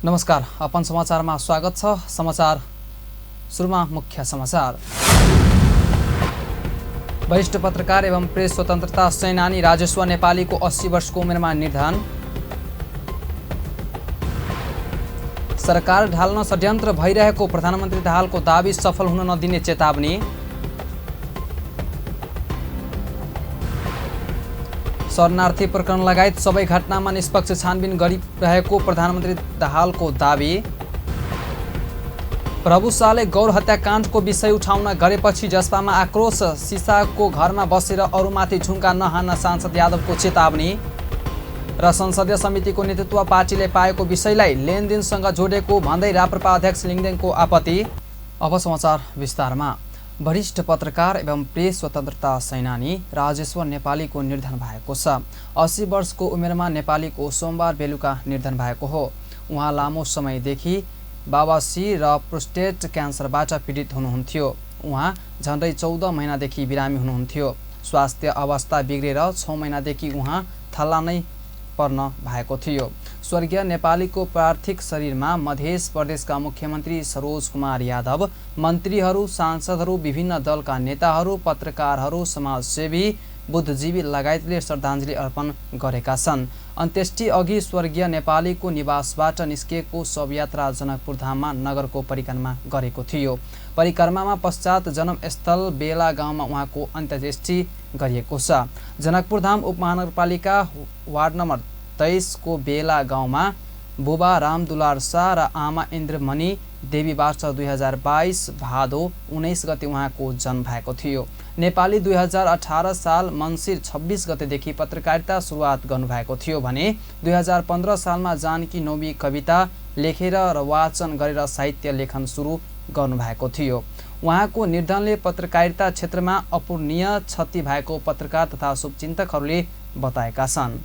नमस्कार, अपन समाचारमा स्वागत छ। समाचार सुरुमा मुख्य समाचार। वरिष्ठ पत्रकार एवं प्रेस स्वतन्त्रता सेनानी राजेश्वर नेपालीको 80 वर्षको उमेरमा निधन। सरकार ढाल्न षड्यन्त्र भइरहेको प्रधानमन्त्री दाहालको दाबी सफल हुन नदिने चेतावनी। शरणार्थी प्रकरण लगायत सबै घटनामा निष्पक्ष छानबिन गरिरहेको प्रधानमन्त्री दाहालको दाबी। प्रभु शाहले गौर हत्याकाण्डको विषय उठाउन गरेपछि जसपामा आक्रोश। सिसाको घरमा बसेर अरूमाथि झुम्का नहान्न सांसद यादवको चेतावनी। र संसदीय समितिको नेतृत्व पार्टीले पाएको विषयलाई लेनदेनसँग जोडेको भन्दै राप्रपा अध्यक्ष लिङदेनको आपत्ति। अब समाचार विस्तारमा। वरिष्ठ पत्रकार एवं प्रेस स्वतन्त्रता सेनानी राजेश्वर नेपालीको निधन भएको छ। 80 वर्षको उमेरमा नेपालीको सोमबार बेलुका निधन भएको हो। उहाँ लामो समयदेखि बाबासी र प्रोस्टेट क्यान्सरबाट पीडित हुनुहुन्थ्यो। उहाँ झन्डै 14 महिनादेखि बिरामी हुनुहुन्थ्यो। स्वास्थ्य अवस्था बिग्रेर 6 महिनादेखि उहाँ थल्ला नै पर्न भएको थियो। स्वर्गीय नेपालीको पार्थिव शरीरमा मध्य प्रदेशका मुख्यमन्त्री सरोज कुमार यादव, मन्त्रीहरू, सांसदहरू, विभिन्न दलका नेताहरू, पत्रकारहरू, समाजसेवी, बुद्धिजीवी लगायतले श्रद्धाञ्जली अर्पण गरेका छन्। अन्त्येष्टि अघि स्वर्गीय नेपालीको निवासबाट निस्किएको शवयात्रा जनकपुर धाममा नगरको परिक्रमा गरेको थियो। परिक्रमामा पश्चात जन्मस्थल बेला गाउँमा उहाँको अन्त्येष्टि गरिएको छ। जनकपुर धाम उपमहानगरपालिका वार्ड नम्बर 23 को बेला गाउँमा बुबा रामदुलार शाह र आमा इन्द्रमणि देवीबाट 2022 भादो 19 गते उहाँको जन्म भएको थियो। नेपाली 2018 साल मङ्सिर 26 गतेदेखि पत्रकारिता सुरुवात गर्नुभएको थियो भने 2015 सालमा जानकी नौमी कविता लेखेर र वाचन गरेर साहित्य लेखन सुरु गर्नुभएको थियो। उहाँको निधनले पत्रकारिता क्षेत्रमा अपूर्णीय क्षति भएको पत्रकार तथा शुभचिन्तकहरूले बताएका छन्।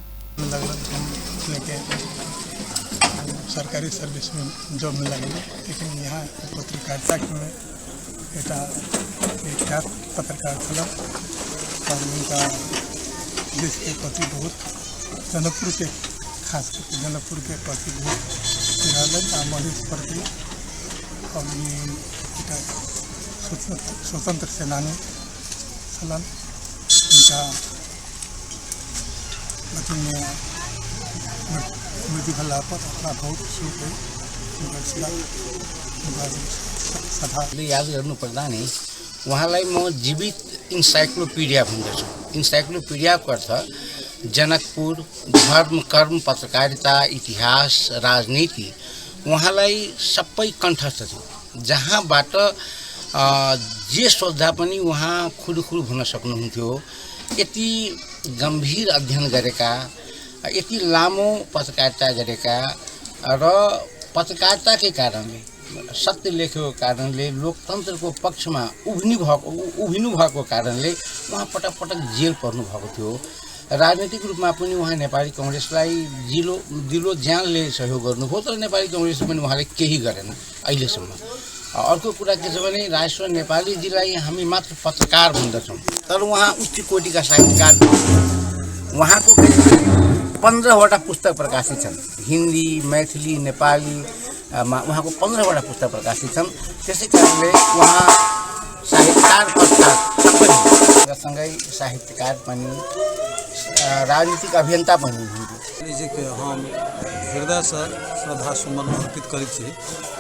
सरकारी सर्विस में जॉब में लगे, लेकिन यहाँ पत्रकारिता में एक पत्रकार था और उनका देश के प्रति बहुत जनकपुर के खास करके जनकपुर के प्रति बहुत मधेश प्रति स्वतंत्र सेनानी छलन। उनका मृत्यु भला पर अपना बहुत याद गर्नुपर्दा नि उहाँलाई म जीवित इन्साइक्लोपिडिया भन्दछु। इन्साइक्लोपिडियाको अर्थ जनकपुर, धर्म, कर्म, पत्रकारिता, इतिहास, राजनीति उहाँलाई सबै कण्ठस्थ थियो। जहाँबाट जे सोच्दा पनि उहाँ खुरुखुरु हुन सक्नुहुन्थ्यो। यति गम्भीर अध्ययन गरेका, यति लामो पत्रकारिता गरेका र पत्रकारिताकै कारणले, सत्य लेखेको कारणले, लोकतन्त्रको पक्षमा उभिनु भएको कारणले उहाँ पटक पटक जेल पर्नु भएको थियो। राजनीतिक रूपमा पनि उहाँ नेपाली कांग्रेसलाई दिलो ज्यानले सहयोग गर्नुभयो, तर नेपाली कांग्रेसले पनि उहाँले केही गरेन अहिलेसम्म। अर्को कुरा के छ भने राजेश्वर नेपालीजीलाई हामी मात्र पत्रकार भन्दछौँ, तर उहाँ उच्च कोटिका साहित्यकार। उहाँको 15वटा पुस्तक प्रकाशित छन्। हिन्दी, मैथिली, नेपालीमा उहाँको 15वटा पुस्तक प्रकाशित छन्। त्यसै कारणले उहाँ साहित्यकार, पत्रकार सबै सँगै साहित्यकार पनि, राजनीतिक अभियन्ता पनि हुनुहुन्थ्यो। हम हृदय से श्रद्धा सुमन अर्पित करै छी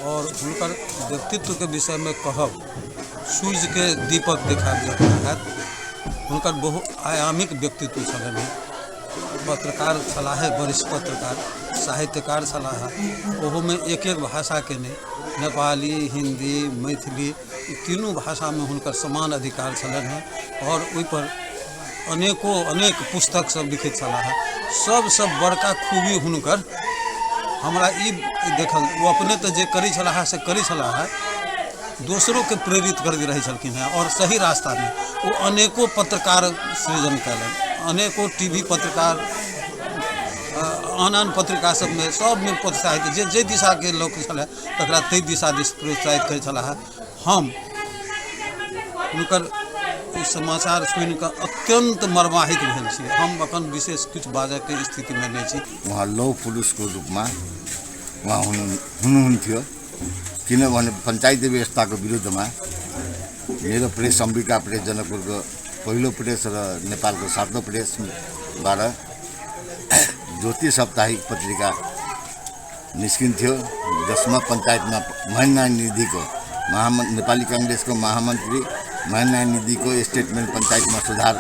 और हुनकर व्यक्तित्व के विषय में कहब सूर्य के दीपक देखा है। हुनकर बहुआयामिक व्यक्तित्व छलनि। पत्रकार छलाह, वरिष्ठ पत्रकार, साहित्यकार छलाह। ओहो में एक एक भाषा के नहीं, नेपाली, हिंदी, मैथिली तीनों भाषा में हुनकर समान अधिकार छलन है और ओहि पर अनेक पुस्तक सब लिखित छलाह। सब बड़का खूबी हुनकर हमरा ई देखल, वो अपने तो जे करी छलाह से करी छलाह, दोसरों के प्रेरित कर रही छलखिन है और सही रास्ता में वो अनेकों पत्रकार सृजन कलन। अनेकों टीवी पत्रकार, आन पत्रिका सब में प्रोत्साहित जे दिशा के लोग छल तकरा तै दिशा दिस प्रोत्साहित करे छलाह। हम हुनकर समाचार सुन कर अत्यंत मर्माहित भेल छी। हम अपन विशेष कुछ बाजय के स्थिति में नहीं छी। वहाँ लौह पुरुष को रूप में उहाँ हुनुहुन्थ्यो। किनभने पञ्चायती व्यवस्थाको विरुद्धमा मेरो प्रेस अम्बिका प्रेस जनकपुरको पहिलो प्रेस र नेपालको 7औं प्रेसबाट ज्योति साप्ताहिक पत्रिका निस्किन्थ्यो, जसमा पञ्चायतमा महेन्द्र निधिको नेपाली काङ्ग्रेसको महामन्त्री महेन्द्र निधिको स्टेटमेन्ट पञ्चायतमा सुधार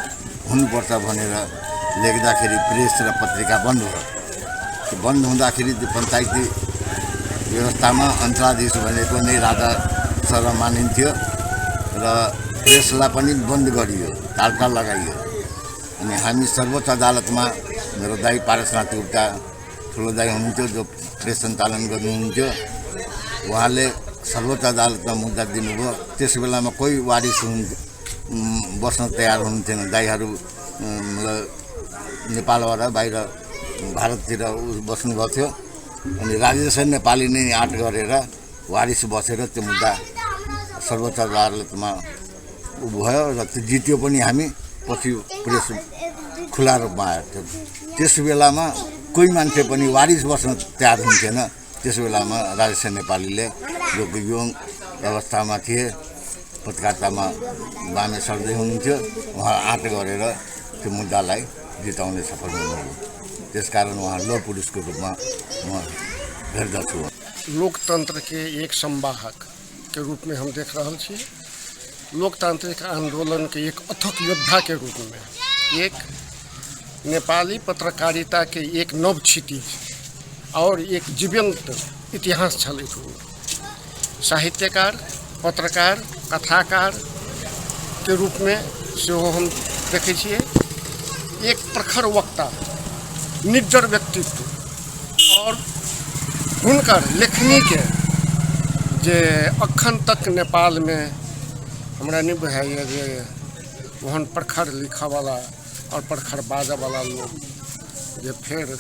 हुनुपर्छ भनेर लेख्दाखेरि प्रेस र पत्रिका बन्द भयो। बन्द हुँदाखेरि त्यो पञ्चायती व्यवस्थामा अञ्चलाधीश भनेको नै राजा सर मानिन्थ्यो र प्रेसलाई पनि बन्द गरियो, तालका लगाइयो। अनि हामी सर्वोच्च अदालतमा मेरो दाइ पारसनाथ गुप्ता ठुलो दाइ हुनुहुन्थ्यो जो प्रेस सञ्चालन गर्नुहुन्थ्यो, उहाँले सर्वोच्च अदालतमा मुद्दा दिनुभयो। त्यस बेलामा कोही वारिस बस्न तयार हुनुहुन्थेन। दाइहरू नेपालबाट बाहिर भारततिर बस्नुभएको थियो। अनि राजेश नेपाली नै आँट गरेर वारिस बसेर त्यो मुद्दा सर्वोच्च अदालतमा भयो र त्यो जित्यो पनि हामी। पछि प्रेस खुला रूपमा आयो। त्यस बेलामा कोही मान्छे पनि वारिस बस्न तयार हुन्थेन। त्यस बेलामा राजेश नेपालीले जो युङ अवस्थामा थिए, पत्रकारितामा बामे सर्दै हुनुहुन्थ्यो, उहाँ आँट गरेर त्यो मुद्दालाई जिताउने सफल हुनुभयो। त्यसकारण उहाँ लौह पुरुषको रूपमा म हेर्दछु। लोकतंत्र के एक संवाहक के रूप में हम देख रहे छी। लोकतांत्रिक आंदोलन के एक अथक योद्धा के रूप में एक नेपाली पत्रकारिता के एक नव क्षितिज और एक जीवंत इतिहास छलैक साहित्यकार, पत्रकार, कथाकार के रूप में से हम देखे छिए। एक प्रखर वक्ता, निडर व्यक्तित्व और हुनकर लेखनी के जे अखन तक नेपाल में हमरा नहीं बुझाइए जे ओहन प्रखर लिखा वाला और प्रखर बाजा वाला लोग जे फिर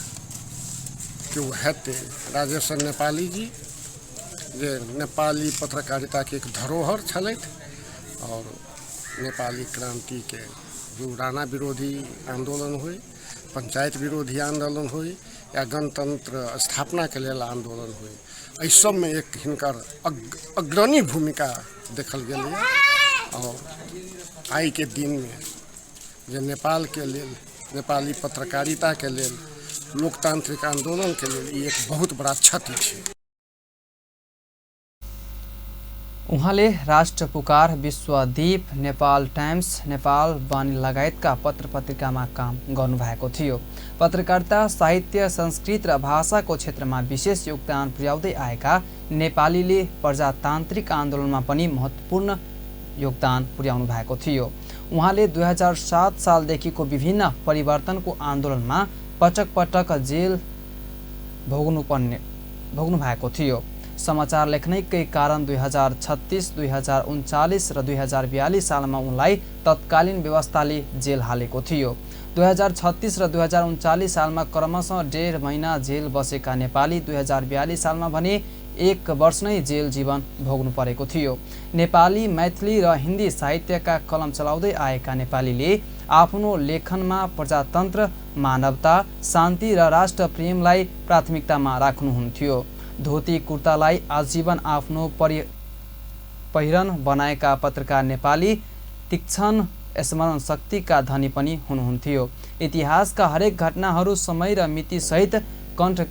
क्यों हेते। राजेश नेपाली जी जे नेपाली पत्रकारिता के एक धरोहर छलैथ और नेपाली क्रांति के जो राणा विरोधी आंदोलन हुई, पंचायत विरोधी आंदोलन हुई या गणतंत्र स्थापना के लिए आंदोलन हुई, इस सब में एक हिनकर अग्रणी भूमिका देखल गई। और आई के दिन में जो नेपाल के लिए, नेपाली पत्रकारिता के लिए, लोकतांत्रिक आंदोलन के लिए एक बहुत बड़ा क्षति है। उहाँले राष्ट्र पुकार, विश्वदीप, नेपाल टाइम्स, नेपाल वाणी लगायतका पत्र पत्रिकामा काम गर्नुभएको थियो। पत्रकारिता, साहित्य, संस्कृत र भाषाको क्षेत्रमा विशेष योगदान पुर्याउँदै आएका नेपालीले प्रजातान्त्रिक आन्दोलनमा पनि महत्त्वपूर्ण योगदान पुर्याउनु भएको थियो। उहाँले 2007 सालदेखिको विभिन्न परिवर्तनको आन्दोलनमा पटक पटक जेल भोग्नु भएको थियो। समाचार लेख्नैकै कारण 2036, 2039 र 2042 सालमा उनलाई तत्कालीन व्यवस्थाले जेल हालेको थियो। 2036 र 2039 सालमा क्रमशः 1.5 महिना जेल बसेका नेपाली 2042 सालमा भने 1 वर्ष नै जेल जीवन भोग्नु परेको थियो। नेपाली, मैथिली र हिन्दी साहित्यका कलम चलाउँदै आएका नेपालीले आफ्नो लेखनमा प्रजातन्त्र, मानवता, शान्ति र राष्ट्रप्रेमलाई प्राथमिकतामा राख्नुहुन्थ्यो। धोती कुर्तालाई आजीवन आफ्नो पहिरन बनाएका पत्रकार नेपाली तीक्ष्ण स्मरण शक्तिका धनी पनि हुनुहुन्थ्यो। इतिहासका हरेक घटनाहरू समय र मितिसहित कण्ठ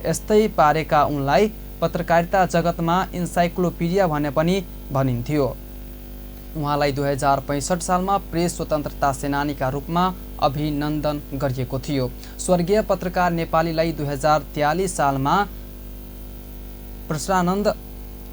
यस्तै पारेका उनलाई पत्रकारिता जगतमा इन्साइक्लोपिडिया भने पनि भनिन्थ्यो। उहाँलाई 2065 सालमा प्रेस स्वतन्त्रता सेनानीका रूपमा अभिनन्दन गरिएको थियो। स्वर्गीय पत्रकार नेपालीलाई 2043 सालमा प्रसरानन्द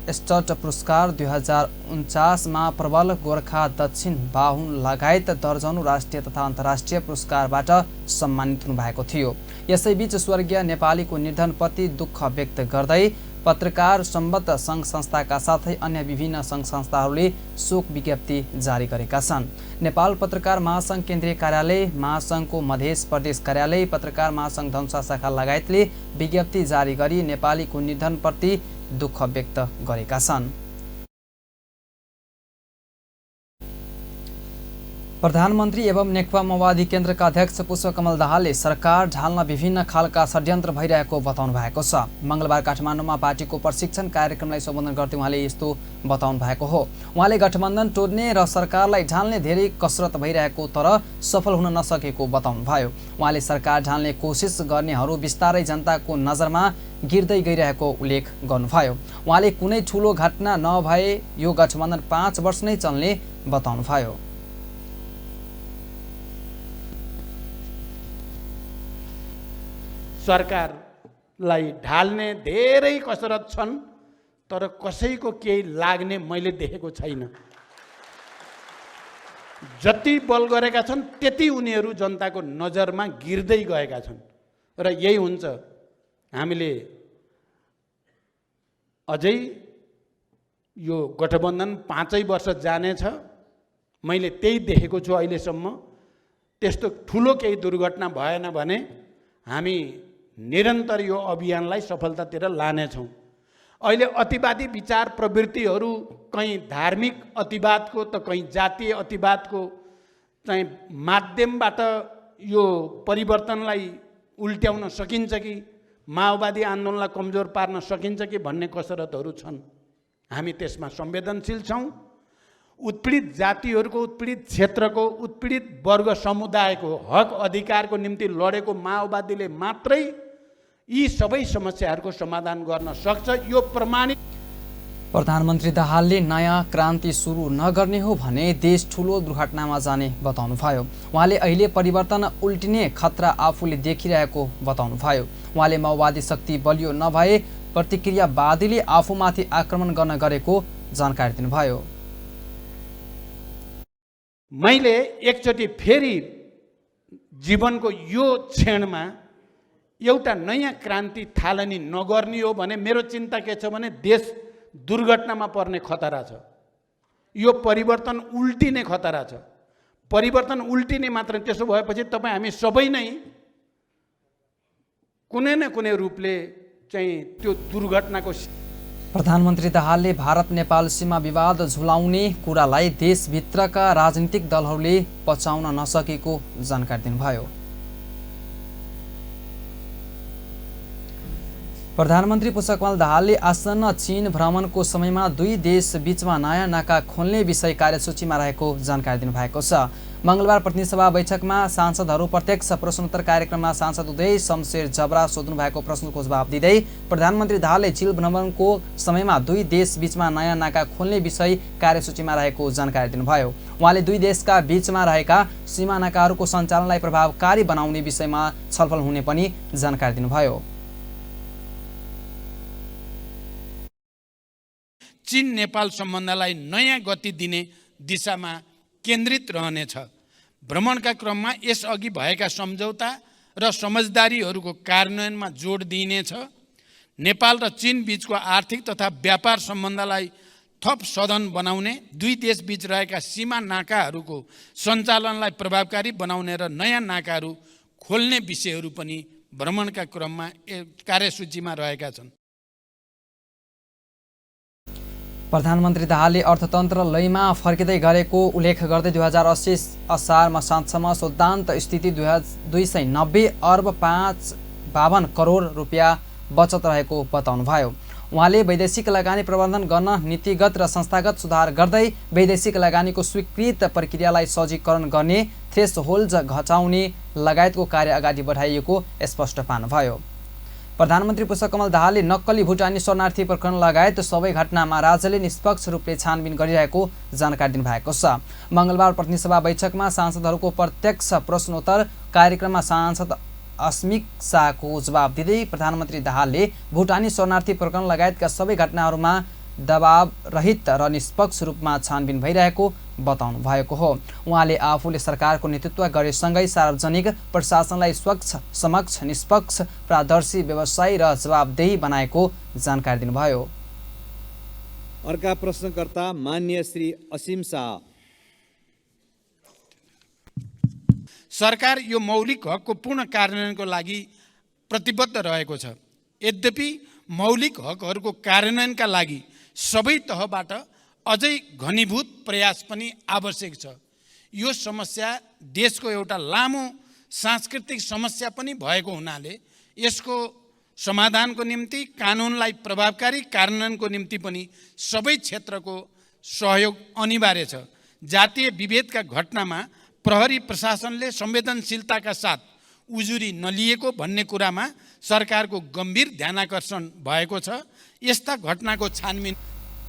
स्टट पुरस्कार, 2049 मा प्रबल गोर्खा दक्षिण बाहुन लगायत दर्जनौं राष्ट्रिय तथा अन्तर्राष्ट्रिय पुरस्कारबाट सम्मानित हुनुभएको थियो। यसैबीच स्वर्गीय नेपालीको निधनप्रति दुःख व्यक्त गर्दै पत्रकार सम्बद्ध सङ्घ संस्थाका साथै अन्य विभिन्न सङ्घ संस्थाहरूले शोक विज्ञप्ति जारी गरेका छन्। नेपाल पत्रकार महासङ्घ केन्द्रीय कार्यालय, महासङ्घको मधेस प्रदेश कार्यालय, पत्रकार महासङ्घ धनुषा शाखा लगायतले विज्ञप्ति जारी गरी नेपालीको निधनप्रति दुःख व्यक्त गरेका छन्। प्रधानमन्त्री एवं नेकपा माओवादी केन्द्रका अध्यक्ष पुष्पकमल दाहालले सरकार ढाल्न विभिन्न खालका षड्यन्त्र भइरहेको बताउनु भएको छ। मङ्गलबार काठमाडौँमा पार्टीको प्रशिक्षण कार्यक्रमलाई सम्बोधन गर्दै उहाँले यस्तो बताउनु भएको हो। उहाँले गठबन्धन तोड्ने र सरकारलाई ढाल्ने धेरै कसरत भइरहेको तर सफल हुन नसकेको बताउनुभयो। उहाँले सरकार ढाल्ने कोसिस गर्नेहरू बिस्तारै जनताको नजरमा गिर्दै गइरहेको उल्लेख गर्नुभयो। उहाँले कुनै ठुलो घटना नभए यो गठबन्धन 5 वर्ष नै चल्ने बताउनुभयो। सरकारलाई ढाल्ने धेरै कसरत छन् तर कसैको केही लाग्ने मैले देखेको छैन। जति बल गरेका छन् त्यति उनीहरू जनताको नजरमा गिर्दै गएका छन् र यही हुन्छ। हामीले अझै यो गठबन्धन 5 वर्ष जानेछ, मैले त्यही देखेको छु अहिलेसम्म। त्यस्तो ठुलो केही दुर्घटना भएन भने हामी निरन्तर यो अभियानलाई सफलतातिर लानेछौँ। अहिले अतिवादी विचार प्रवृत्तिहरू कहीँ धार्मिक अतिवादको त कहीँ जातीय अतिवादको चाहिँ माध्यमबाट यो परिवर्तनलाई उल्ट्याउन सकिन्छ कि माओवादी आन्दोलनलाई कमजोर पार्न सकिन्छ कि भन्ने कसरतहरू छन्। हामी त्यसमा संवेदनशील छौँ। उत्पीडित जातिहरूको, उत्पीडित क्षेत्रको, उत्पीडित वर्ग समुदायको हक अधिकारको निम्ति लडेको माओवादीले मात्रै यी सबै समस्याहरूको समाधान गर्न सक्छ। यो प्रमाणित। प्रधानमन्त्री दाहालले नयाँ क्रान्ति सुरु नगर्ने हो भने देश ठुलो दुर्घटनामा जाने बताउनुभयो। उहाँले अहिले परिवर्तन उल्टिने खतरा आफूले देखिरहेको बताउनुभयो। उहाँले माओवादी शक्ति बलियो नभए प्रतिक्रियावादीले आफूमाथि आक्रमण गर्न गरेको जानकारी दिनुभयो। मैले एकचोटि फेरि जीवनको यो क्षणमा एउटा नयाँ क्रान्ति थालनी नगर्ने हो भने मेरो चिन्ता के छ भने देश दुर्घटनामा पर्ने खतरा छ। यो परिवर्तन उल्टिने खतरा छ। परिवर्तन उल्टिने मात्र, त्यसो भएपछि तपाईँ हामी सबै नै कुनै न कुनै रूपले चाहिँ त्यो दुर्घटनाको। प्रधानमन्त्री दाहालले भारत नेपाल सीमा विवाद झुलाउने कुरालाई देशभित्रका राजनीतिक दलहरूले पचाउन नसकेको जानकारी दिनुभयो। प्रधानमन्त्री पुष्पकमल दाहालले आसन्न चीन भ्रमणको समयमा दुई देश बीचमा नयाँ नाका खोल्ने विषय कार्यसूचीमा रहेको जानकारी दिनुभएको छ। मङ्गलबार प्रतिनिधि सभा बैठकमा सांसदहरू प्रत्यक्ष प्रश्नोत्तर कार्यक्रममा सांसद उदय शमशेर जबरा सोध्नु भएको प्रश्नको जवाब दिँदै प्रधानमन्त्री दाहालले चीन भ्रमणको समयमा दुई देश बीचमा नयाँ नाका खोल्ने विषय कार्यसूचीमा रहेको जानकारी दिनुभयो। उहाँले दुई देशका बीचमा रहेका सीमा नाकाहरूको सञ्चालनलाई प्रभावकारी बनाउने विषयमा छलफल हुने पनि जानकारी दिनुभयो। चीन नेपाल सम्बन्धलाई नयाँ गति दिने दिशामा केन्द्रित रहनेछ। भ्रमणका क्रममा यसअघि भएका सम्झौता र समझदारीहरूको कार्यान्वयनमा जोड दिइनेछ। नेपाल र चीन बीचको आर्थिक तथा व्यापार सम्बन्धलाई थप सधन बनाउने, दुई देश बीच रहेका सीमा नाकाहरूको सञ्चालनलाई प्रभावकारी बनाउने र नयाँ नाकाहरू खोल्ने विषयहरू पनि भ्रमणका क्रममा कार्यसूचीमा रहेका छन्। प्रधानमन्त्री दाहालले अर्थतन्त्र लयमा फर्किँदै गरेको उल्लेख गर्दै 2080 असार मसान्तसम्म शोधान्त स्थिति 290 अर्ब 52 करोड रुपियाँ बचत रहेको बताउनुभयो। उहाँले वैदेशिक लगानी प्रबन्धन गर्न नीतिगत र संस्थागत सुधार गर्दै वैदेशिक लगानीको स्वीकृत प्रक्रियालाई सहजीकरण गर्ने, थ्रेसहोल्ड घटाउने लगायतको कार्य अगाडि बढाइएको स्पष्ट पार्नुभयो। प्रधानमन्त्री पुष्पकमल दाहालले नक्कली भुटानी शरणार्थी प्रकरण लगायत सबै घटनामा राज्यले निष्पक्ष रूपले छानबिन गरिरहेको जानकारी दिनुभएको छ। मङ्गलबार प्रतिनिधि सभा बैठकमा सांसदहरूको प्रत्यक्ष प्रश्नोत्तर कार्यक्रममा सांसद अस्मिक शाहको जवाब दिँदै प्रधानमन्त्री दाहालले भुटानी शरणार्थी प्रकरण लगायतका सबै घटनाहरूमा दबाव रहित र निष्पक्ष रूपमा छानबिन भइरहेको बताउनु भएको हो। उहाँले आफूले सरकारको नेतृत्व गरेसँगै सार्वजनिक प्रशासनलाई स्वच्छ, समक्ष, निष्पक्ष, पारदर्शी, व्यवसायी र जवाबदेही बनाएको जानकारी दिनुभयो। अर्का प्रश्नकर्ता माननीय श्री असीम शाह। सरकार यो मौलिक हकको पूर्ण कार्यान्वयनको लागि प्रतिबद्ध रहेको छ। यद्यपि मौलिक हकहरूको कार्यान्वयनका लागि सबै तहबाट अझै घनीभूत प्रयास पनि आवश्यक छ। यो समस्या देशको एउटा लामो सांस्कृतिक समस्या पनि भएको हुनाले यसको समाधानको निम्ति कानुनलाई प्रभावकारी कार्यान्वयनको निम्ति पनि सबै क्षेत्रको सहयोग अनिवार्य छ। जातीय विभेदका घटनामा प्रहरी प्रशासनले संवेदनशीलताका साथ उजुरी नलिएको भन्ने कुरामा सरकारको गम्भीर ध्यानाकर्षण भएको छ। यस्ता घटनाको छानबिन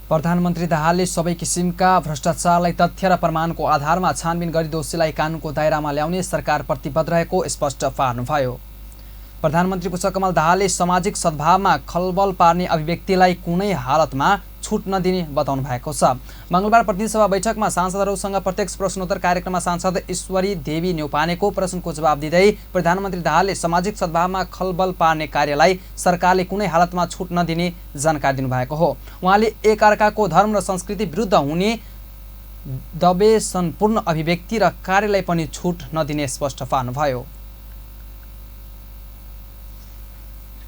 प्रधानमन्त्री दाहालले सबै किसिमका भ्रष्टाचारलाई तथ्य र प्रमाणको आधारमा छानबिन गरी दोषीलाई कानुनको दायरामा ल्याउने सरकार प्रतिबद्ध रहेको स्पष्ट पार्नुभयो। प्रधानमन्त्री पुष्पकमल दाहालले सामाजिक सद्भावमा खलबल पार्ने अभिव्यक्तिलाई कुनै हालतमा छुट नदिने बताउनु भएको छ। मंगलबार प्रतिनिधि सभा बैठकमा सांसदहरूसँग प्रत्यक्ष प्रश्नोत्तर कार्यक्रममा सांसद ईश्वरी देवी न्यौपानेको प्रश्नको जवाब दिँदै प्रधानमन्त्री दाहालले सामाजिक सद्भावमा खलबल पार्ने कार्यलाई सरकारले कुनै हालतमा छुट नदिने जानकारी दिनुभएको हो। उहाँले एकअर्काको धर्म र संस्कृति विरुद्ध हुने दबेसनपूर्ण अभिव्यक्ति र कार्यलाई पनि छुट नदिने स्पष्ट पार्नुभयो।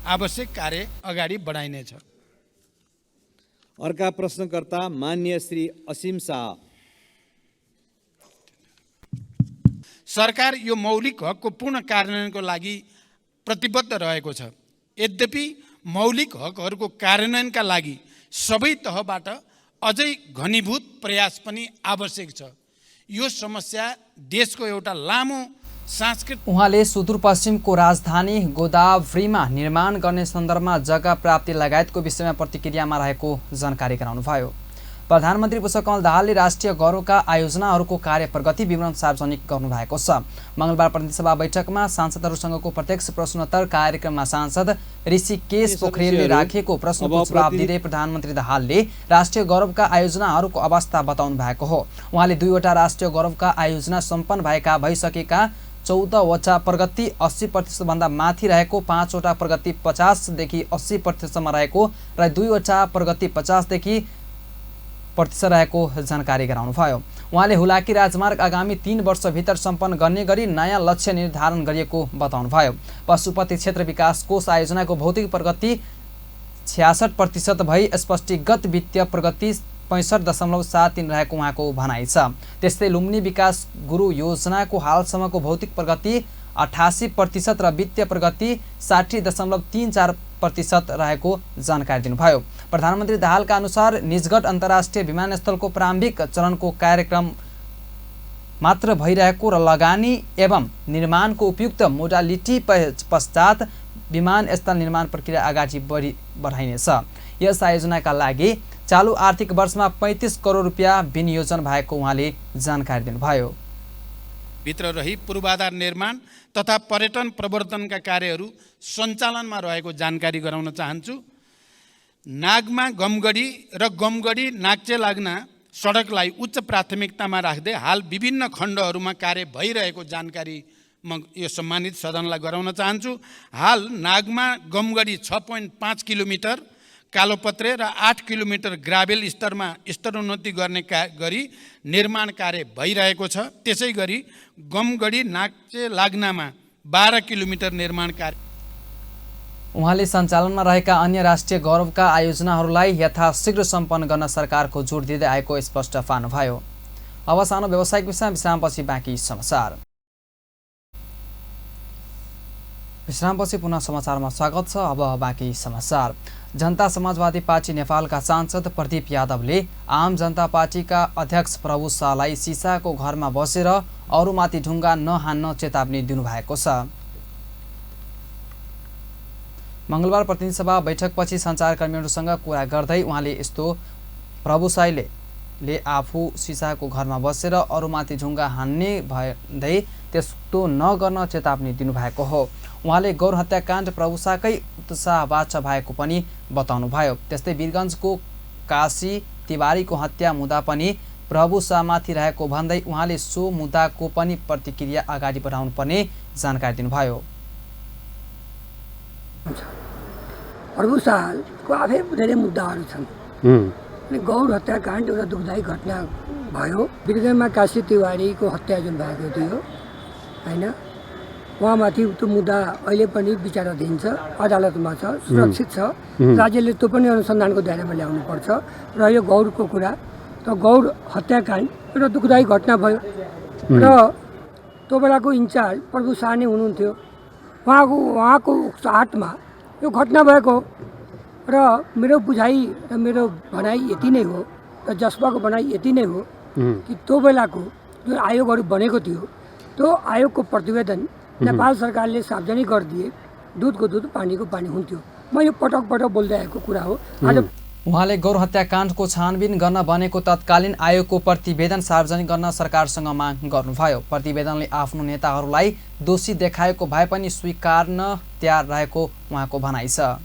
आवश्यक कार्य अगाडि बढाइनेछ। अर्का प्रश्नकर्ता मान्य श्री असीम शाह। सरकार यो मौलिक हकको पूर्ण कार्यान्वयनको लागि प्रतिबद्ध रहेको छ। यद्यपि मौलिक हकहरूको कार्यान्वयनका लागि सबै तहबाट अझै घनीभूत प्रयास पनि आवश्यक छ। यो समस्या देशको एउटा लामो उहाँले सुदूरपश्चिमको राजधानी गोदावरीमा निर्माण गर्ने सन्दर्भमा जग्गा प्राप्ति लगायतको विषयमा प्रतिक्रियामा रहेको जानकारी गराउनुभयो। प्रधानमन्त्री पुष्पकमल दाहालले राष्ट्रिय गौरवका आयोजनाहरूको कार्य प्रगति विवरण सार्वजनिक गर्नुभएको छ। मंगलबार प्रतिनिधि सभा बैठकमा सांसदहरूसँगको प्रत्यक्ष प्रश्नोत्तर कार्यक्रममा सांसद ऋषिकेश पोखरेलले राखेको प्रश्नको जवाब दिँदै प्रधानमन्त्री दाहालले राष्ट्रिय गौरवका आयोजनाहरूको अवस्था बताउनु भएको हो। उहाँले 2वटा राष्ट्रिय गौरवका आयोजना सम्पन्न भइसकेका 14वटा प्रगति 80% भन्दा माथि रहेको, 5वटा प्रगति 50 देखि 80% सम्म रहेको र 2वटा प्रगति 50 देखि % रहेको जानकारी गराउनुभयो। उहाँले हुलाकी राजमार्ग आगामी 3 वर्षभित्र सम्पन्न गर्ने गरी नयाँ लक्ष्य निर्धारण गरिएको बताउनुभयो। पशुपति क्षेत्र विकास कोष आयोजनाको भौतिक प्रगति 66% भई स्पष्टीगत वित्तीय प्रगति 65.73 रहेको उहाँको भनाइ छ। त्यस्तै लुम्बिनी विकास गुरु योजनाको हालसम्मको भौतिक प्रगति 88% र वित्तीय प्रगति 60.34% रहेको जानकारी दिनुभयो। प्रधानमन्त्री दाहालका अनुसार निजगढ अन्तर्राष्ट्रिय विमानस्थलको प्रारम्भिक चरणको कार्यक्रम मात्र भइरहेको र लगानी एवं निर्माणको उपयुक्त मोडालिटी पश्चात विमानस्थल निर्माण प्रक्रिया अगाडि बढाइनेछ। यस आयोजनाका लागि चालु आर्थिक वर्षमा 35 करोड रुपियाँ विनियोजन भएको उहाँले जानकारी दिनुभयो। भित्र रही पूर्वाधार निर्माण तथा पर्यटन प्रवर्धनका कार्यहरू सञ्चालनमा रहेको जानकारी गराउन चाहन्छु। नागमा गमगढी र गमगढी नाक्चे लाग्ना सडकलाई उच्च प्राथमिकतामा राख्दै हाल विभिन्न खण्डहरूमा कार्य भइरहेको जानकारी म यो सम्मानित सदनलाई गराउन चाहन्छु। हाल नागमा गमगढी 6.5 किलोमिटर, कालोपत्रे र 8 किलोमिटर ग्राभेल स्तरमा स्तरोन्नति गर्ने गरी निर्माण कार्य भइरहेको छ। त्यसै गरी गमगढी नाक्चे लाग्नामा 12 किलोमिटर निर्माण कार्य। उहाँले सञ्चालनमा रहेका अन्य राष्ट्रिय गौरवका आयोजनाहरूलाई यथाशीघ्र सम्पन्न गर्न सरकारको जोड दिँदै आएको स्पष्ट पार्नुभयो। अब सानो व्यावसायिक विश्रामपछि बाँकी समाचार। विश्रामपछि पुनः समाचारमा स्वागत छ। अब बाँकी समाचार। जनता समाजवादी पार्टी नेपालका सांसद प्रदीप यादवले आम जनता पार्टीका अध्यक्ष प्रभु शाहलाई सिसाको घरमा बसेर अरूमाथि ढुङ्गा नहान्न चेतावनी दिनुभएको छ। मंगलबार प्रतिनिधि सभा बैठकपछि सञ्चारकर्मीहरूसँग कुरा गर्दै उहाँले यस्तो प्रभु शाहले आफू सिसाको घरमा बसेर अरूमाथि ढुङ्गा हान्ने भन्दै त्यस्तो नगर्न चेतावनी दिनुभएको हो। उहाँले गौर हत्याकाण्ड प्रभु शाहकै उत्साहबाट भएको पनि बताउनुभयो। त्यस्तै वीरगञ्जको काशी तिवारीको हत्या मुद्दा पनि प्रभु शाहमाथि रहेको भन्दै उहाँले सो मुद्दाको पनि प्रतिक्रिया अगाडि बढाउनु पर्ने जानकारी दिनुभयो। प्रभु शाहको आफै धेरै मुद्दाहरू छन्। गौर हत्याकाण्ड एउटा दुःखदायी घटना भयो। वीरगञ्जमा काशी तिवारीको हत्या जुन भएको थियो होइन, उहाँमाथि त्यो मुद्दा अहिले पनि विचाराधीन छ, अदालतमा छ, सुरक्षित छ। राज्यले त्यो पनि अनुसन्धानको दायरामा ल्याउनुपर्छ। र यो गौरको कुरा, त गौर हत्याकाण्ड एउटा दुःखदायी घटना भयो। र त्यो बेलाको इन्चार्ज प्रभु शाह नै हुनुहुन्थ्यो। उहाँको चाहतमा यो घटना भएको र मेरो बुझाइ र मेरो भनाइ यति नै हो र जसपाको भनाइ यति नै हो कि त्यो बेलाको जुन आयोगहरू बनेको थियो त्यो आयोगको प्रतिवेदन नेपाल सरकारले सार्वजनिक गरिदिए दुधको दुध पानीको पानी हुन्थ्यो। म यो पटक पटक बोल्दै आएको कुरा हो। आज उहाँले गौर हत्याकाण्डको छानबिन गर्न बनेको तत्कालीन आयोगको प्रतिवेदन सार्वजनिक गर्न सरकारसँग माग गर्नुभयो। प्रतिवेदनले आफ्नो नेताहरूलाई दोषी देखाएको भए पनि स्वीकार्न तयार रहेको उहाँको भनाइ छ।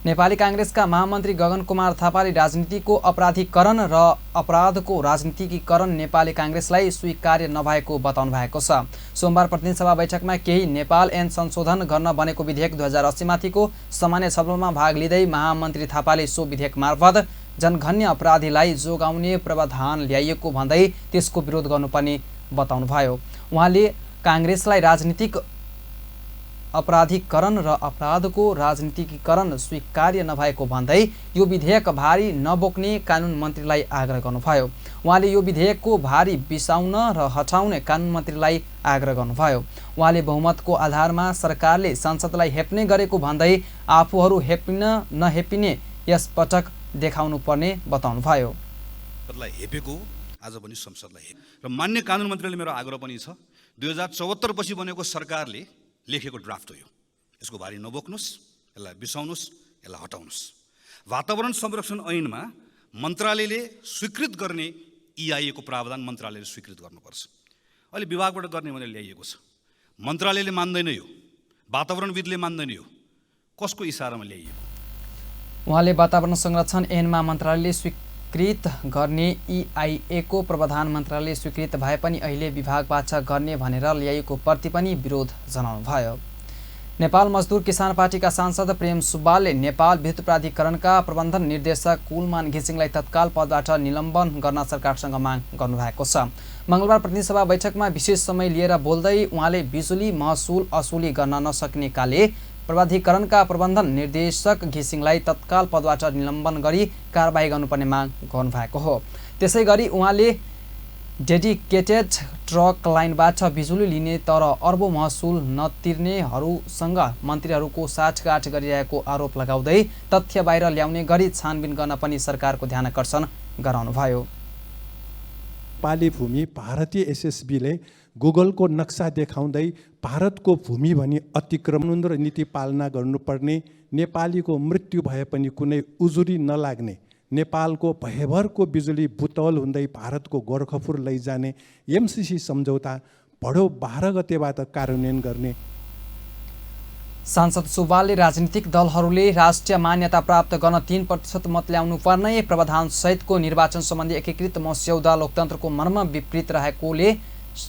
नेपाली काङ्ग्रेसका महामन्त्री गगन कुमार थापाले राजनीतिको अपराधीकरण र अपराधको राजनीतिकीकरण नेपाली काङ्ग्रेसलाई स्वीकार्य नभएको बताउनु भएको छ। सोमबार प्रतिनिधि सभा बैठकमा केही नेपाल ऐन संशोधन गर्न बनेको विधेयक 2080 माथिको सामान्य छलफलमा भाग लिँदै महामन्त्री थापाले सो विधेयक मार्फत जनघन्य अपराधीलाई जोगाउने प्रावधान ल्याइएको भन्दै त्यसको विरोध गर्नुपर्ने बताउनुभयो। उहाँले काङ्ग्रेसलाई राजनीतिक अपराधीकरण र अपराधको राजनीतिकीकरण स्वीकार्य नभएको भन्दै यो विधेयक भारी नबोक्ने कानुन मन्त्रीलाई आग्रह गर्नुभयो। उहाँले यो विधेयकको भारी बिसाउन र हटाउने कानुन मन्त्रीलाई आग्रह गर्नुभयो। उहाँले बहुमतको आधारमा सरकारले संसदलाई हेप्ने गरेको भन्दै आफूहरू नहेपिने यसपटक देखाउनु पर्ने बताउनुभयो। हेपेको आज पनि संसदलाई र मान्य कानुन मन्त्रीले मेरो आग्रह पनि छ 2074 पछि बनेको सरकारले लेखेको ड्राफ्ट हो यो। यसको भारी नबोक्नुहोस्, यसलाई बिसाउनुहोस्, यसलाई हटाउनुहोस्। वातावरण संरक्षण ऐनमा मन्त्रालयले स्वीकृत गर्ने EIA को प्रावधान मन्त्रालयले स्वीकृत गर्नुपर्छ। अहिले विभागबाट गर्ने भनेर ल्याइएको छ। मन्त्रालयले मान्दैन, यो वातावरणविदले मान्दैन, यो कसको इसारामा ल्याइएको? उहाँले वातावरण संरक्षण ऐनमा मन्त्रालयले स्वीकृत गर्ने EIA को प्रावधान मन्त्रालयले स्वीकृत भए पनि अहिले विभागबाट गर्ने भनेर ल्याइएको प्रति पनि विरोध जनाउनुभयो। नेपाल मजदुर किसान पार्टीका सांसद प्रेम सुब्बालले नेपाल विद्युत प्राधिकरणका प्रबन्धन निर्देशक कुलमान घिसिङलाई तत्काल पदबाट निलम्बन गर्न सरकारसँग माग गर्नुभएको छ। मंगलबार प्रतिनिधि सभा बैठकमा विशेष समय लिएर बोल्दै उहाँले बिजुली महसुल असुली गर्न नसक्नेकाले प्राधिकरणका प्रबन्धन निर्देशक घिसिङलाई तत्काल पदबाट निलम्बन गरी कारबाही गर्नुपर्ने माग गर्नुभएको हो। त्यसैगरी उहाँले डेडिकेटेड ट्रक लाइनबाट बिजुली लिने तर अर्बौं महसुल नतिर्नेहरूसँग मन्त्रीहरूको साठगाँठ गरिरहेको आरोप लगाउँदै तथ्य बाहिर ल्याउने गरी छानबिन गर्न पनि सरकारको ध्यानकर्षण गराउनुभयो। नेपाली भूमि भारतीय एसएसबीले गुगलको नक्सा देखाउँदै भारतको भूमि भनी अतिक्रमण र नीति पालना गर्नुपर्ने, नेपालीको मृत्यु भए पनि कुनै उजुरी नलाग्ने, नेपालको भयभरको बिजुली बुतवल हुँदै भारतको गोरखपुर लैजाने MCC सम्झौता भडौ 12 गतेबाट कार्यान्वयन गर्ने। सांसद सुब्बालले राजनीतिक दलहरूले राष्ट्रिय मान्यता प्राप्त गर्न 3% मत ल्याउनु पर्ने, प्रावधान सहितको निर्वाचन सम्बन्धी एकीकृत मस्यौदा लोकतन्त्रको मर्म विपरीत रहेकोले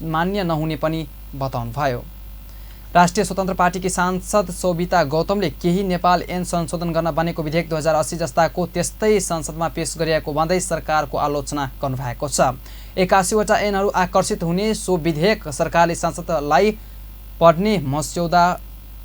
मान्य नहुने पनि बताउनुभयो। राष्ट्रिय स्वतन्त्र पार्टीकी सांसद सोभिता गौतमले केही नेपाल ऐन संशोधन गर्न बनेको विधेयक 2080 जस्ताको त्यस्तै संसदमा पेश गरिएको भन्दै सरकारको आलोचना गर्नुभएको छ। 81 वटा ऐनहरू आकर्षित हुने सो विधेयक सरकारले संसदलाई पढ्ने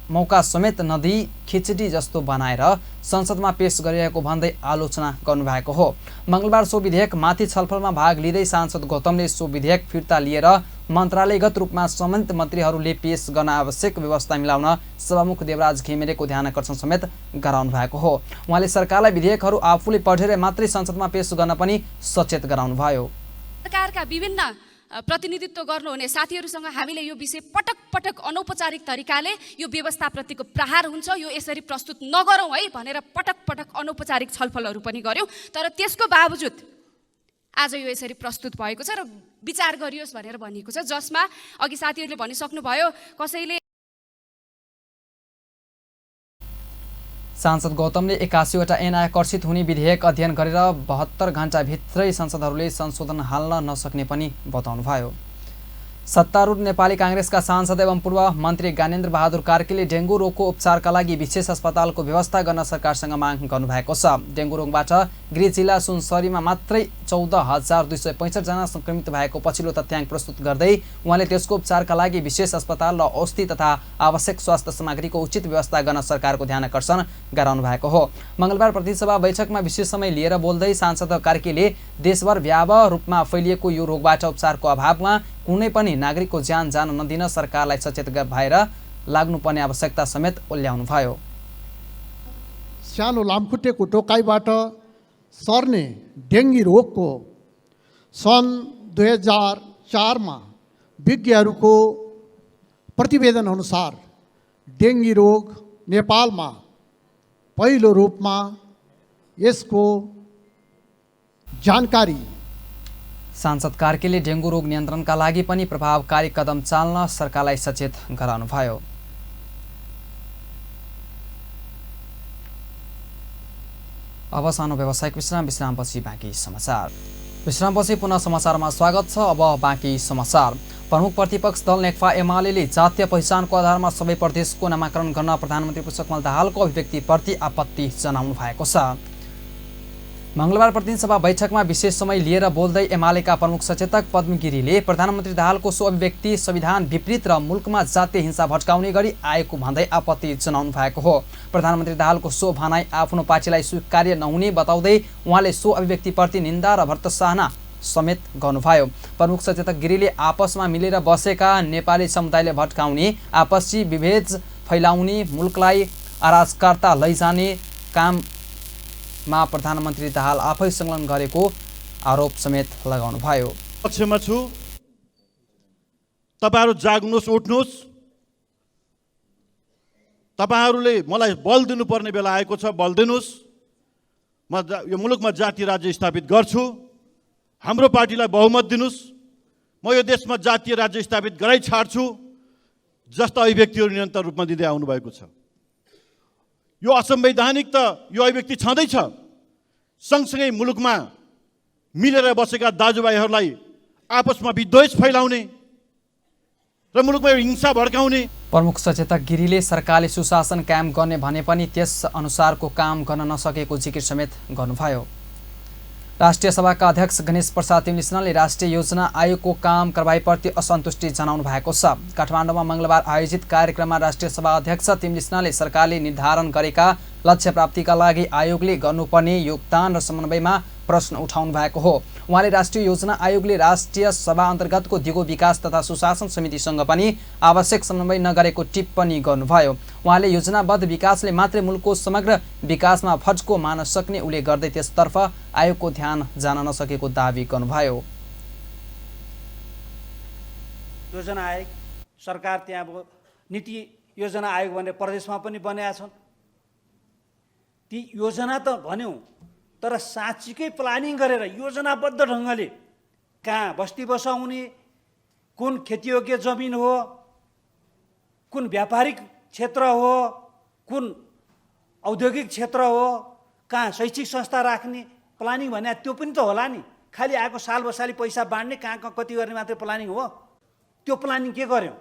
मौका समेत नदिई खिचडी जस्तो बनाएर संसदमा पेश गरिरहेको भन्दै आलोचना गर्नुभएको हो। मंगलबार सो विधेयक माथि छलफलमा भाग लिँदै सांसद गौतमले सो विधेयक फिर्ता लिएर मन्त्रालयगत रूपमा सम्बन्धित मन्त्रीहरूले पेश गर्न आवश्यक व्यवस्था मिलाउन सभामुख देवराज घिमिरेको ध्यानकर्षण समेत गराउनु भएको हो। उहाँले सरकारलाई विधेयकहरू आफूले पढेर मात्रै संसदमा पेश गर्न पनि सचेत गराउनुभयो। सरकारका विभिन्न प्रतिनिधित्व गर्नुहुने साथीहरूसँग हामीले यो विषय पटक पटक अनौपचारिक तरिकाले यो व्यवस्थाप्रतिको प्रहार हुन्छ, यो यसरी प्रस्तुत नगरौँ है भनेर पटक पटक अनौपचारिक छलफलहरू पनि गर्यौँ। तर त्यसको बावजुद आज यो यसरी प्रस्तुत भएको छ र विचार गरियोस् भनेर भनिएको छ, जसमा अघि साथीहरूले भनिसक्नुभयो कसैले। सांसद गौतमले 81 वटा ऐन आकर्षित हुने विधेयक अध्ययन गरेर 72 घण्टाभित्रै संसदहरूले संशोधन हाल्न नसक्ने पनि बताउनुभयो। सत्तारूढ नेपाली काङ्ग्रेसका सांसद एवं पूर्व मन्त्री ज्ञानेन्द्र बहादुर कार्कीले डेङ्गु रोगको उपचारका लागि विशेष अस्पतालको व्यवस्था गर्न सरकारसँग माग गर्नुभएको छ। डेङ्गु रोगबाट गृह जिल्ला सुनसरीमा मात्रै 14,265 जना संक्रमित भएको पछिल्लो तथ्याङ्क प्रस्तुत गर्दै उहाँले त्यसको उपचारका लागि विशेष अस्पताल र औषधि तथा आवश्यक स्वास्थ्य सामग्रीको उचित व्यवस्था गर्न सरकारको ध्यानकर्षण गराउनु भएको हो। मंगलबार प्रतिनिधि सभा बैठकमा विशेष समय लिएर बोल्दै सांसद कार्कीले देशभर व्यापक रूपमा फैलिएको यो रोगबाट उपचारको अभावमा कुनै पनि नागरिकको ज्यान जान नदिन सरकारलाई सचेत भएर लाग्नुपर्ने आवश्यकता समेत उल्ल्याउनुभयो। सानो लामखुट्टेको टोकाइबाट सर्ने डेङ्गी रोगको सन् 2004 मा विज्ञहरूको प्रतिवेदन अनुसार डेङ्गी रोग नेपालमा पहिलो रूपमा यसको जानकारी। सांसद कार्कीले डेङ्गु रोग नियन्त्रणका लागि पनि प्रभावकारी कदम चाल्न सरकारलाई सचेत गराउनुभयो। अब सानो व्यावसायिक विश्रामपछि बाँकी समाचार। विश्रामपछि पुनः समाचारमा स्वागत छ। अब बाँकी समाचार। प्रमुख प्रतिपक्ष दल नेकपा एमाले जातीय पहिचानको आधारमा सबै प्रदेशको नामाकरण गर्न प्रधानमन्त्री पुष्पकमल दाहालको अभिव्यक्तिप्रति आपत्ति जनाउनु भएको छ। मंगलबार प्रतिनिधि सभा बैठकमा विशेष समय लिएर बोल्दै एमालेका प्रमुख सचेतक पद्म गिरीले प्रधानमन्त्री दाहालको सो अभिव्यक्ति संविधान विपरीत र मुलुकमा जातीय हिंसा भड्काउने गरी आएको भन्दै आपत्ति जनाउनु भएको हो। प्रधानमन्त्री दाहालको सो भनाई आफ्नो पार्टीलाई स्वीकार्य नहुने बताउँदै उहाँले सो अभिव्यक्तिप्रति निन्दा र भर्त्सना समेत गर्नुभयो। प्रमुख सचेतक गिरीले आपसमा मिलेर बसेका नेपाली समुदायले भड्काउने, आपसी विभेद फैलाउने, मुलुकलाई अराजकता लैजाने काममा प्रधानमन्त्री दाहाल आफै संलग्न गरेको आरोप समेत लगाउनुभयो। पक्षमा छु, तपाईहरु जाग्नुहोस्, उठ्नुहोस्। तपाईहरुले मलाई बल दिनुपर्ने बेला आएको छ, बल दिनुहोस्। म यो मुलुकमा जातीय राज्य स्थापित गर्छु। हाम्रो पार्टीलाई बहुमत दिनुहोस्। म यो देशमा जातीय राज्य स्थापित गराइ छाड्छु जस्ता अभिव्यक्तिहरू निरन्तर रूपमा दिँदै आउनु भएको छ। यो असंवैधानिक त यो अभिव्यक्ति छँदैछ। सँगसँगै मुलुकमा मिलेर बसेका दाजुभाइहरूलाई आपसमा विद्वेष फैलाउने र मुलुकमा हिंसा भड्काउने। प्रमुख सचेतक गिरीले सरकारले सुशासन कायम गर्ने भने पनि त्यस अनुसारको काम गर्न नसकेको जिकिर समेत गर्नुभयो। राष्ट्रिय सभाका अध्यक्ष गणेश प्रसाद तिमलिसनाले राष्ट्रिय योजना आयोगको काम कारबाहीप्रति असन्तुष्टि जनाउनु भएको छ। काठमाडौँमा मंगलबार आयोजित कार्यक्रममा राष्ट्रिय सभा अध्यक्ष तिमलिसनाले सरकारले निर्धारण गरेका लक्ष्य प्राप्तिका लागि आयोगले गर्नुपर्ने योगदान र समन्वयमा प्रश्न उठाउनु भएको हो। उहाँले राष्ट्रिय योजना आयोगले राष्ट्रिय सभा अन्तर्गतको दिगो विकास तथा सुशासन समितिसँग पनि आवश्यक समन्वय नगरेको टिप्पणी गर्नुभयो। उहाँले योजनाबद्ध विकासले मात्रै मुलुकको समग्र विकासमा फड्को मार्न सक्ने उल्लेख गर्दै त्यसतर्फ आयोगको ध्यान जान नसकेको दावी गर्नुभयो। योजना आयोग सरकार त्यहाँ नीति योजना आयोग भनेर प्रदेशमा पनि बनाएका छन्। ती योजना त भन्यौँ, तर साँच्चीकै प्लानिङ गरेर योजनाबद्ध ढङ्गले कहाँ बस्ती बसाउने, कुन खेतीयोग्य जमिन हो, कुन व्यापारिक क्षेत्र हो, कुन औद्योगिक क्षेत्र हो, कहाँ शैक्षिक संस्था राख्ने प्लानिङ भने त्यो पनि त होला नि। खालि आएको साल बसाली पैसा बाँड्ने, कहाँ कहाँ कति गर्ने मात्रै प्लानिङ हो। त्यो प्लानिङ के गर्यो?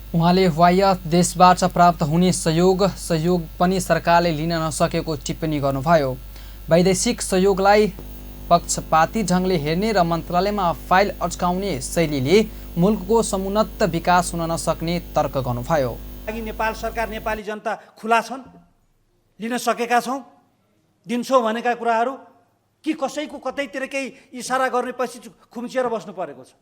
उहाँले बाह्य देशबाट प्राप्त हुने सहयोग पनि सरकारले लिन नसकेको टिप्पणी गर्नुभयो। वैदेशिक सहयोगलाई पक्षपाती ढङ्गले हेर्ने र मन्त्रालयमा फाइल अड्काउने शैलीले मुलुकको समुन्नत विकास हुन नसक्ने तर्क गर्नुभयो। नेपाल सरकार, नेपाली जनता खुला छन्, लिन सकेका छौँ। दिन्छौँ भनेका कुराहरू कि कसैको कतैतिर केही इसारा गर्नेपछि खुम्चिएर बस्नु परेको छ।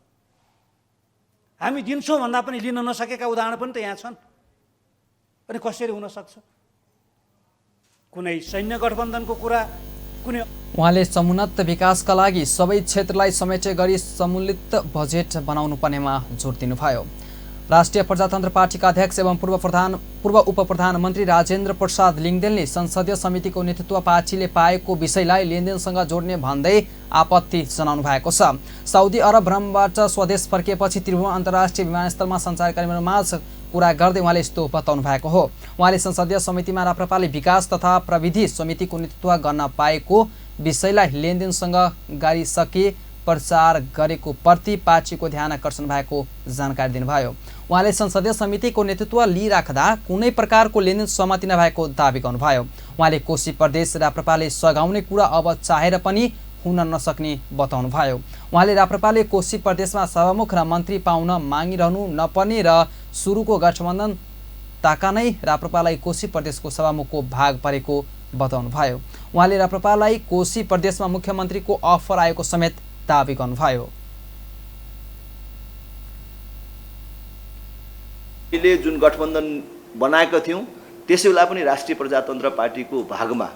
हामी दिन्छौँ भन्दा पनि लिन नसकेका उदाहरण पनि त यहाँ छन्। अनि कसरी हुन सक्छ? कुनै सैन्य गठबन्धनको कुरा, कुनै उहाँले समुन्नत विकासका लागि सबै क्षेत्रलाई समेटे गरी सम्मिलित बजेट बनाउनु पर्नेमा जोड दिनुभयो। राष्ट्रिय प्रजातन्त्र पार्टीका अध्यक्ष एवं पूर्व उपप्रधानमन्त्री राजेन्द्र प्रसाद लिङदेनले संसदीय समितिको नेतृत्व पार्टीले पाएको विषयलाई लेनदेनसँग जोड्ने भन्दै आपत्ति जनाउनु भएको छ। साउदी अरब भ्रमणबाट स्वदेश फर्किएपछि त्रिभुवन अन्तर्राष्ट्रिय विमानस्थलमा सञ्चारकर्मीहरूमाझ कुरा गर्दै उहाँले यस्तो बताउनु भएको हो। उहाँले संसदीय समितिमा राप्रपाले विकास तथा प्रविधि समितिको नेतृत्व गर्न पाएको विषयलाई लेनदेनसँग गरिसके प्रचार गरेको प्रति पार्टीको ध्यान आकर्षण भएको जानकारी दिनुभयो। उहाँले संसदीय समितिको नेतृत्व लिइराख्दा कुनै प्रकारको लेनदेन सहमति नभएको दावी गर्नुभयो। उहाँले कोशी प्रदेश राप्रपाले सघाउने कुरा अब चाहेर पनि हुन नसक्ने बताउनुभयो। उहाँले राप्रपाले कोशी प्रदेशमा सभामुख र मन्त्री पाउन मागिरहनु नपर्ने र सुरुको गठबन्धन ताका नै राप्रपालाई कोशी प्रदेशको सभामुखको भाग परेको बताउनुभयो। उहाँले राप्रपालाई कोशी प्रदेशमा मुख्यमन्त्रीको अफर आएको समेत दावी गर्नुभयो। हामीले जुन गठबन्धन बनाएका थियौँ त्यसै बेला पनि राष्ट्रिय प्रजातन्त्र पार्टीको भागमा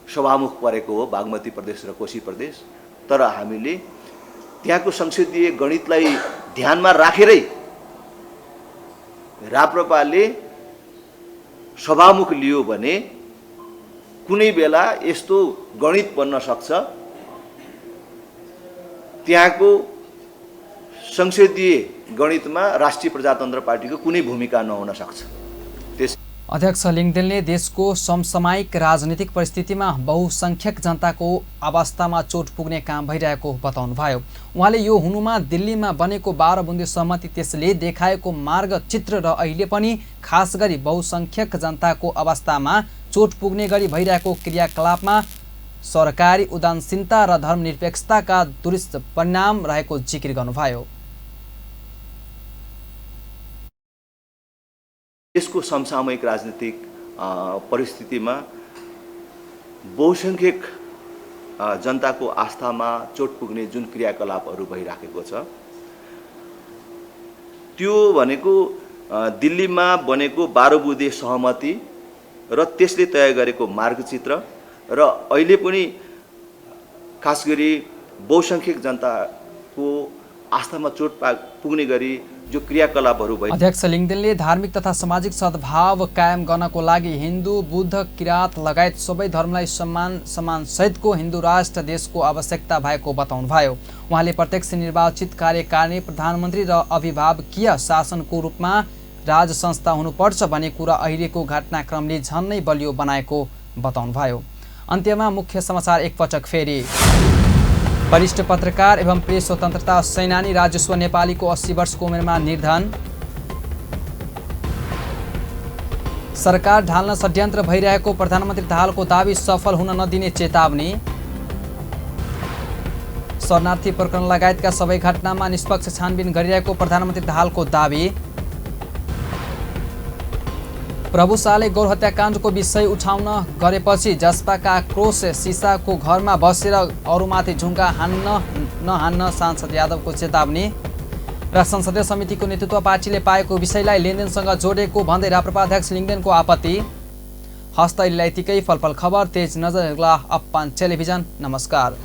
सभामुख परेको हो बागमती प्रदेश र कोशी प्रदेश। तर हामीले त्यहाँको संसदीय गणितलाई ध्यानमा राखेरै राप्रपाले सभामुख लियो भने कुनै बेला यस्तो गणित बन्न सक्छ त्यहाँको संसदीय गणितमा राष्ट्रिय प्रजातन्त्र पार्टीको कुनै भूमिका नहुन सक्छ। अध्यक्ष लिङदेनले देशको समसामयिक राजनीतिक परिस्थितिमा बहुसंख्यक जनताको अवस्थामा चोट पुग्ने काम भइरहेको बताउनुभयो। उहाँले यो हुनुमा दिल्लीमा बनेको 12 बुँदे सहमति त्यसले देखाएको मार्गचित्र र अहिले पनि खास गरी बहुसंख्यक जनताको अवस्थामा चोट पुग्ने गरी भइरहेको क्रियाकलापमा सरकारी उदासीनता र धर्मनिरपेक्षताका दुष्परिणाम रहेको जिकिर गर्नुभयो। देशको समसामयिक राजनीतिक परिस्थितिमा बहुसंख्यक जनताको आस्थामा चोट पुग्ने जुन क्रियाकलापहरू भइराखेको छ त्यो भनेको दिल्लीमा बनेको 12 बुँदे सहमति र त्यसले तय गरेको मार्गचित्र र अहिले पनि खास गरी बहुसंख्यक जनताको आस्थामा चोट पुग्ने गरी जो क्रियाकलापहरू भए। अध्यक्ष लिङदेनले धार्मिक तथा सामाजिक सद्भाव कायम गर्नको लागि हिन्दू बुद्ध किराँत लगायत सबै धर्मलाई सम्मान सहितको हिन्दू राष्ट्र देशको आवश्यकता भएको बताउनुभयो। उहाँले प्रत्यक्ष निर्वाचित कार्यकारिणी प्रधानमन्त्री र अभिभावकीय शासनको रूपमा राज संस्था हुनुपर्छ भन्ने कुरा अहिलेको घटनाक्रमले झन्नै बलियो बनाएको बताउनुभयो। अन्त्यमा मुख्य समाचार एकपटक फेरि। वरिष्ठ पत्रकार एवं प्रेस स्वतन्त्रता सेनानी राजेश्वर नेपालीको 80 वर्षको उमेरमा निधन। सरकार ढाल्न षड्यन्त्र भइरहेको प्रधानमन्त्री दाहालको दाबी सफल हुन नदिने चेतावनी। शरणार्थी प्रकरण लगायतका सबै घटनामा निष्पक्ष छानबिन गरिरहेको प्रधानमन्त्री दाहालको दाबी। प्रभु शाहले गौर हत्याकाण्डको विषय उठाउन गरेपछि जसपाका आक्रोश, सिसाको घरमा बसेर अरूमाथि झुङ्गा नहान्न सांसद यादवको चेतावनी र संसदीय समितिको नेतृत्व पार्टीले पाएको विषयलाई लेनदेनसँग जोडेको भन्दै राप्रपा अध्यक्ष लिङदेनको आपत्ति। हस्त यतिकै फलफल खबर तेज नजर अप्पान टेलिभिजन। नमस्कार।